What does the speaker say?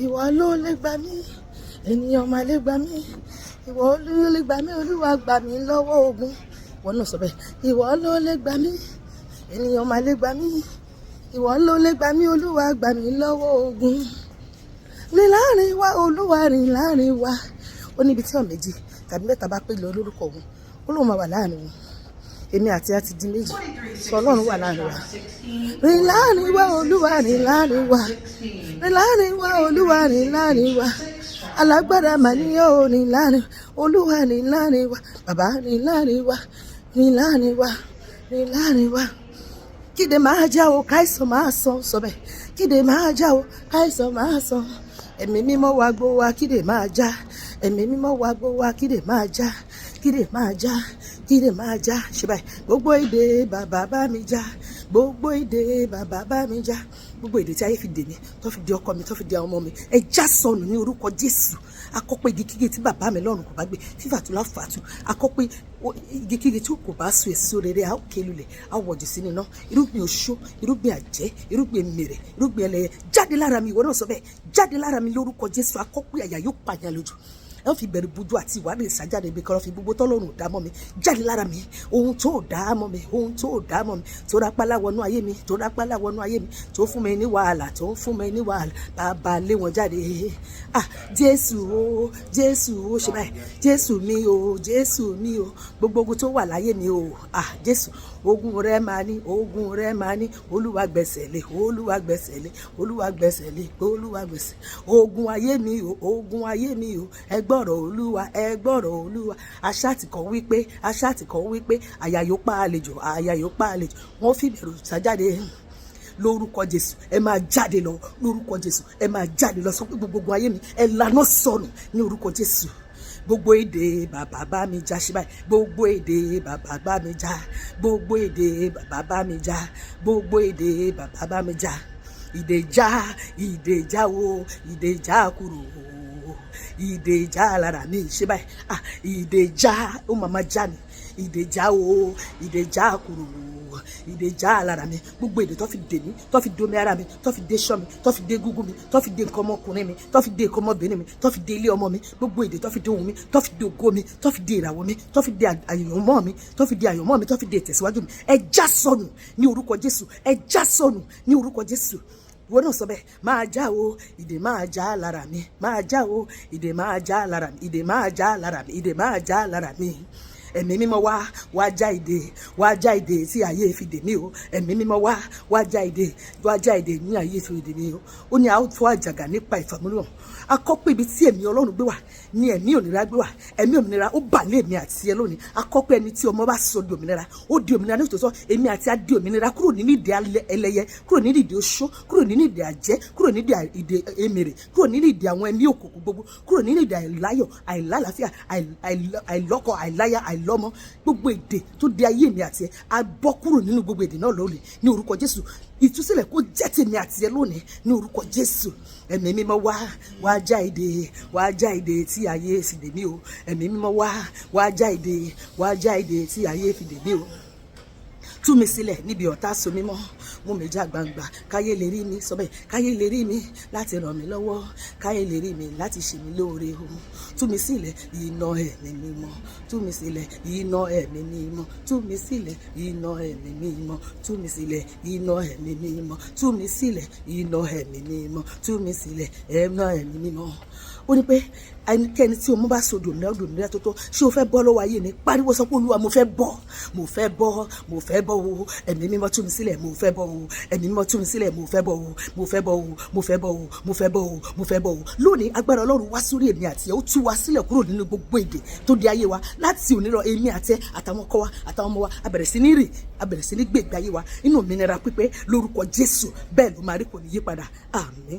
Ìwọ ló lè gbà mí, ènìyàn máa lè gbà mí. Ìwọ ló lè gbà mí, Olúwa gbà mí lọ́wọ́ ogun. Ìwọ náà sọ bẹ́ẹ̀. Ìwọ ló lè gbà mí, ènìyàn máa lè gbà mí. Ìwọ ló lè gbà mí, Olúwa gbà mí lọ́wọ́ ogun. Rìn láàrin wa, Olúwa, rìn láàrin wa. Ó níbi tí ọ̀n méjì tàbí mẹ́ta bá pè lọ lórúkọ òun, ó lóun máa wà láàrin wọn. Èmi àti á ti di méjì sọ, Ọlọ́run wà láàrin wa. Rìn láàrin wa, Olúwa, rìn láàrin wa. Rìn láàrin wa, Olúwa, rìn láàrin wa. Alágbára mà ní ó rìn láàrin. Olúwa, rìn láàrin wa. Bàbá, rìn láàrin wa, rìn láàrin wa, rìn láàrin wa. Kíde máa já o, káìsàn máa sọ. Sọ bẹ́ẹ̀. Kíde máa já o, káìsàn máa sọ. Ẹ̀mí Mímọ́ wa gbó wa, kíde máa já. Ẹ̀mí Mímọ́ wa gbó wa, kíde máa já, kíde máa já, kíde máa já. Ṣe báyìí: gbogbo ìdè, bàbá bá mi já. Gbogbo ìdè, bàbá bá mi já. Gbogbo ìdè tí ayé fi dè mí, tó fi di ọkọ mi, tó fi di àwọn ọmọ mi, ẹ já sọnù ní orúkọ Jésù. Akọ́pẹ́ igi tí bàbá mi lọ́run kò bá gbé, fífà tó láfàtú. Akọ́pẹ́ igikígi tí kò bá so èso rere, a ó ké lulẹ̀, a ó wọ̀jù sínú iná. Irúgbìn oṣó, irúgbìn àjẹ́, irúgbìn mèrè, irúgbìn ẹlẹ́yẹ, jáde lára mi. Ìwọ náà sọ bẹ́ẹ̀: jáde lára mi lórúkọ Jésù. Akọ́pẹ́ àyà yóò pààyàn lójú, ẹ ó fi bẹ̀rù bujú àti ìwádìí ìsájáde ibi kan fi gbogbo tọ́lọ́run ò dá mọ́ mi, jáde lára mi. Ohun tó ò dá mọ́ mi, ohun tó ò dá mọ́ mi, tó rápálá wọnú ayé mi, tó rápálá wọnú ayé mi, tó fún mi ní wàhálà, tó ń fún mi ní wàhálà, bàbá lé wọn jáde. Ah, Jésù o, Jésù o. Ṣe báyìí: Jésù mi o, Jésù mi o. Gbogbo ogun tó wà láyé mi o, ah, Jésù, ogun rẹ máa ní, ogun rẹ máa ní. Olúwa gbẹ̀sẹ̀ lé, Olúwa gbẹ̀sẹ̀ lé, Olúwa gbẹ̀sẹ̀ lé, Olúwa gbẹ̀sẹ̀. Ogun ayé mi o, ogun ayé mi o, ẹ gbọ́rọ̀ Olúwa, ẹ gbọ́rọ̀ Olúwa. Aṣáàtìkọ wípé, aṣáàtìkọ wípé àyà yóò pa àlejò, àyà yóò pa àlejò, wọ́n fi bẹ̀rù sájáde lórúkọ Jésù. Ẹ máa jáde lọ lórúkọ Jésù. Ẹ máa jáde lọ. Sọ pé gbogbo ayé mi, ẹ lanà sọnù ní orúkọ Jésù. Gbogbo èdè, bàbá bá mi já. Ṣe báyìí: gbogbo èdè, bàbá bá mi já. Gbogbo èdè, bàbá bá mi já. Gbogbo èdè, bàbá bá mi já. Ìdè já, ìdè já o, ìdè já kúrò, ìdè já lára mi. Ṣe báyìí: ah, ìdè já. Ó máa ma já ni. Ìdè já o, ìdè já kúrò, ìdè já lára mi. Gbogbo èdè tó fi dè mí, tó fi domi ara mi, tó fi dé ṣọ́ mi, tó fi dé gúgú mi, tó fi dé nǹkan ọmọkùnrin mi, tó fi dé nǹkan ọmọbìnrin mi, tó fi dé ilé ọmọ mi, gbogbo èdè tó fi dé ohun mi, tó fi dé ògo mi, tó fi dé ìràwọ̀ mi, tó fi dé àyànmọ́ mi, tó fi dé àyànmọ́ mi, tó fi dé ìtẹ̀síwájú mi, ẹ já sọnù ní orúkọ Jésù. Ẹ já sọnù ní orúkọ Jésù. Ìwọ náà sọ bẹ́ẹ̀: máa já o, ìdè máa já lára mi. Máa já o, ìdè máa já lára mi. Ìdè máa já lára mi. Ìdè máa já lára mi. Ẹ̀mí Mímọ́, wá wá já ìdè, wá já ìdè tí ayé fi dè mí o. Ẹ̀mí Mímọ́, wá wá já ìdè, wá já ìdè ní ayé fi dè mí o. Ó ní a ó tó àjàgà nípa ìfàmúlò. Akọ́pẹ́ ibi tí ẹ̀mí Ọlọ́run gbé wà ní ẹ̀mí òmìnira gbé wà. Ẹ̀mí òmìnira ó bà lé èmi àti ẹ lónìí. Akọ́pẹ́ ẹni tí ọmọ bá sọ di òmìnira, ó di òmìnira. Nítòótọ́, èmi àti á di òmìnira kúrò nínú ìdè ẹlẹ́yẹ, kúrò nínú ìdè oṣó, kúrò nínú ìdè àjẹ́, kúrò nínú ìdè èmèrè, kúrò nínú ìdè àwọn ẹ̀mí òkùnkùn gbogbo, kúrò nínú ìdè àìláyọ̀, àìlálàáfíà, àìlọ́kọ, àìláyà, àìlọ́mọ. Gbogbo ìdè tó di ayé mi àti ẹ, a bọ́ kúrò nínú gbogbo ìdè náà lónìí ní orúkọ Jésù. Ìtúsílẹ̀ kó jẹ́ tèmi àti ẹ lónìí ní orúkọ Jésù. Ẹ̀mí Mímọ́, wá wá já ìdè, wá já ìdè tí ayé sì dè mí o. Ẹ̀mí Mímọ́, wá wá já ìdè, wá já ìdè tí ayé fi dè mí o. Tú mi sílẹ̀ níbi ọ̀tá so mímọ́, mú mi já gbangba, káyé lè rí mi. Sọ bẹ́ẹ̀: káyé lè rí mi láti ràn mí lọ́wọ́, káyé lè rí mi láti ṣe mí lóore o. Tú mi sílẹ̀, iná Ẹ̀mí Mímọ́, tú mi sílẹ̀, iná Ẹ̀mí Mímọ́, tú mi sílẹ̀, iná Ẹ̀mí Mímọ́, tú mi sílẹ̀, iná Ẹ̀mí Mímọ́, tú mi sílẹ̀, iná Ẹ̀mí Mímọ́, tú mi sílẹ̀, iná Ẹ̀mí Mímọ́. Ó ní pé ẹnikẹ́ni tí o mú bá so dòmìnira, dòmìnira tó tó. Ṣé o fẹ́ bọ́ lọ́wọ́ ayé ni? Pariwo, sọ pé: Olúwa, mo fẹ́ bọ́, mo fẹ́ bọ́, mo fẹ́ bọ́ o. Ẹ̀mí Mímọ́, tú mi sílẹ̀, mo fẹ́ bọ́ o. Ẹ̀mí Mímọ́, tú mi sílẹ̀, mo fẹ́ bọ́ o, mo fẹ́ bọ́ o, mo fẹ́ bọ́ o, mo fẹ́ bọ́ o, mo fẹ́ bọ́ o. Lónìí, agbára Ọlọ́run wá sórí èmi àti ẹ, ó tú wa sílẹ̀ kúrò nínú gbogbo èdè tó di ayé wa. Láti òní lọ, èmi àti ẹ, àtàwọn ọkọ wa, àtàwọn ọmọ wa, a bẹ̀rẹ̀ sí ní rìn, a bẹ̀rẹ̀ sí ní gbé ìgbé ayé wa nínú òmìnira pípé lórúkọ Jésù. Bẹ́ẹ̀ ló máa rí, kò ní yí padà. Àmín.